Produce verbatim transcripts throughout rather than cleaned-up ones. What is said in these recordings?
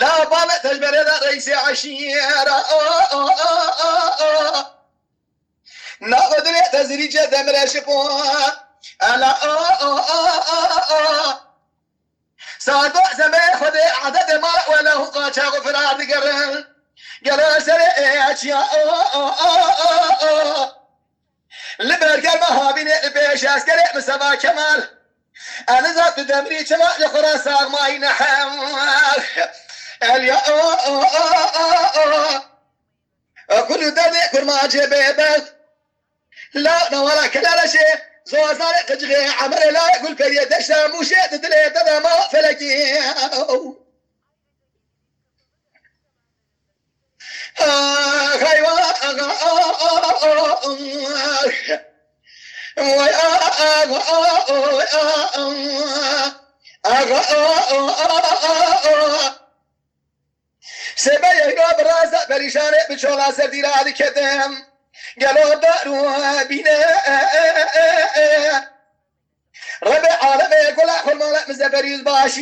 La bavê te ji berê de reîsê eşîra. Navê dilê te zirîce demire şipo. Ela. Sardo zemê Xwedê adetê ma wela hûqa çaxo firar digerin. Gelo serê ê çiya. Li ber germa havînê li pêş eskerê Misefa Kemal. Eniza tu demrî çima li xwe re saxmayî ne hew. Eliya. Kul û derdê kurmancê bêbert. La newala kelereşê, zozanê qicixê, emerê layê gulperiyê deşta mûşê di dilê te de ma felekî. Ax, ay, wa, axa, a, a, a, a, a. Vay, a, a, a, a, a, a, a. Axa, a, a, a, a, a, a. Sebe yeyra bi raza perîşanê bi çola ser dîra diketim. Gelo dar û bîne. Rebê alemê gula xurmala min zeferî yüzbaşî.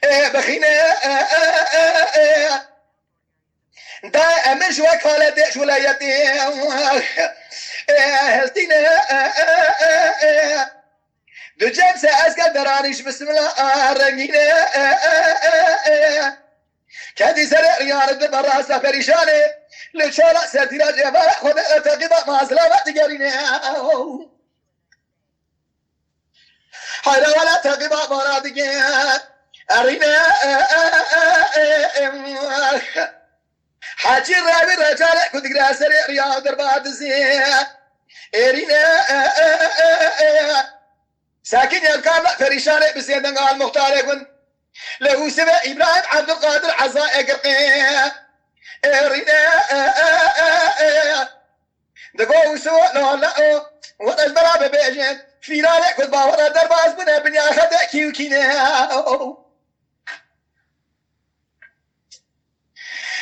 Ê bixîne. Da emir ji we kale dê ji wilayetê. Ê hestîne. Di cem se esker deranîş bismillah rengîne. Kedî serê riyane di berasa perîşanê. Li çala ser dîra cevara xwe de teqîba mazlama digerîne. Heyra wela teqîba bana dige. Erîne. Hecî revî recalê ku digre serê riya derba dizî. Êrîne. Sakin yelkan perîşanê bi sêdenga al muxtarê gund. Li Ûsivê Îbrahîm Ebdulqadir Eza Egirqê. Êrîne. Digo Ûsivo lo la o. Wet ez bera bibêjin. Fîralê ku bawera derbas bûne binya xedekî û kîne.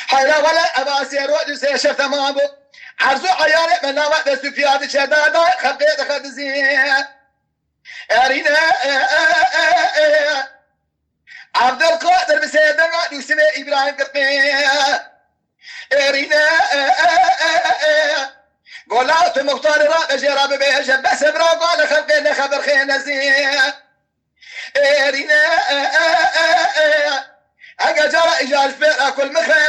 Heyra wele eva sê roj û sê şev temam bû. Erz û eyarê me nava dest û piya diçe da da xelqê dixedizî. Erîne. Evdilqadir bi sêdenga Nûsivê Îbrahîm Girqê. Êrîne. Gola tu muxtarê ra vejê ra bibêje, bes e bira gale xelqê ne xeber xêne zê. Êrîne. Ege cara îcar ji pêra kul mixe,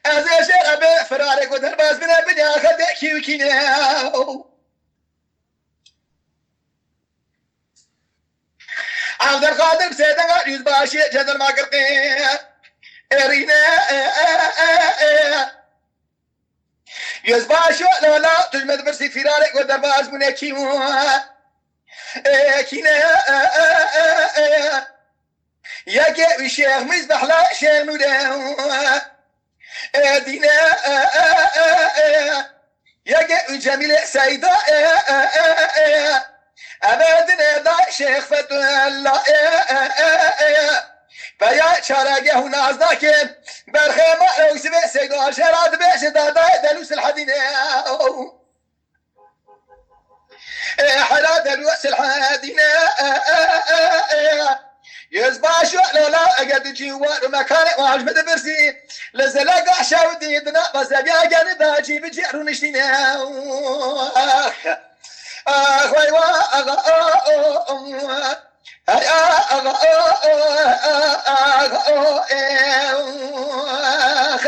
ez ê jê re bê firarê ku derbas bine binya xedekî û kîne. Evdilqadir bi sêdenga yüzbaşî cedirma Girqê. Êrîne. Yüzbaşî lola tu ji me dipirsî fîrarê ku derbas bûne kî bû. Ê kîne. Yekê wî Şêx Mîzbehla Şêx Nûre. Ê dîne. Yekê wî Cemîlê Seyda. Eve dinê da Şêx Fetullah. Peya çaregeh û nazdakê. Berxê ma ew sivê Seyda jê ra dibêje dadayê Delû Silhedînê. Ê hela Delû Silhedîne. Yüzbaşî lola eger di cîwar û mekanê wan ji min dipirsî, li zeleka şewdî di nava zeviya geni da cî bi cî rûniştîne. Ax, ax, vay, wa, axa, o, o, o. Hey, a, axa, o, o, axa, o, e, o, ax.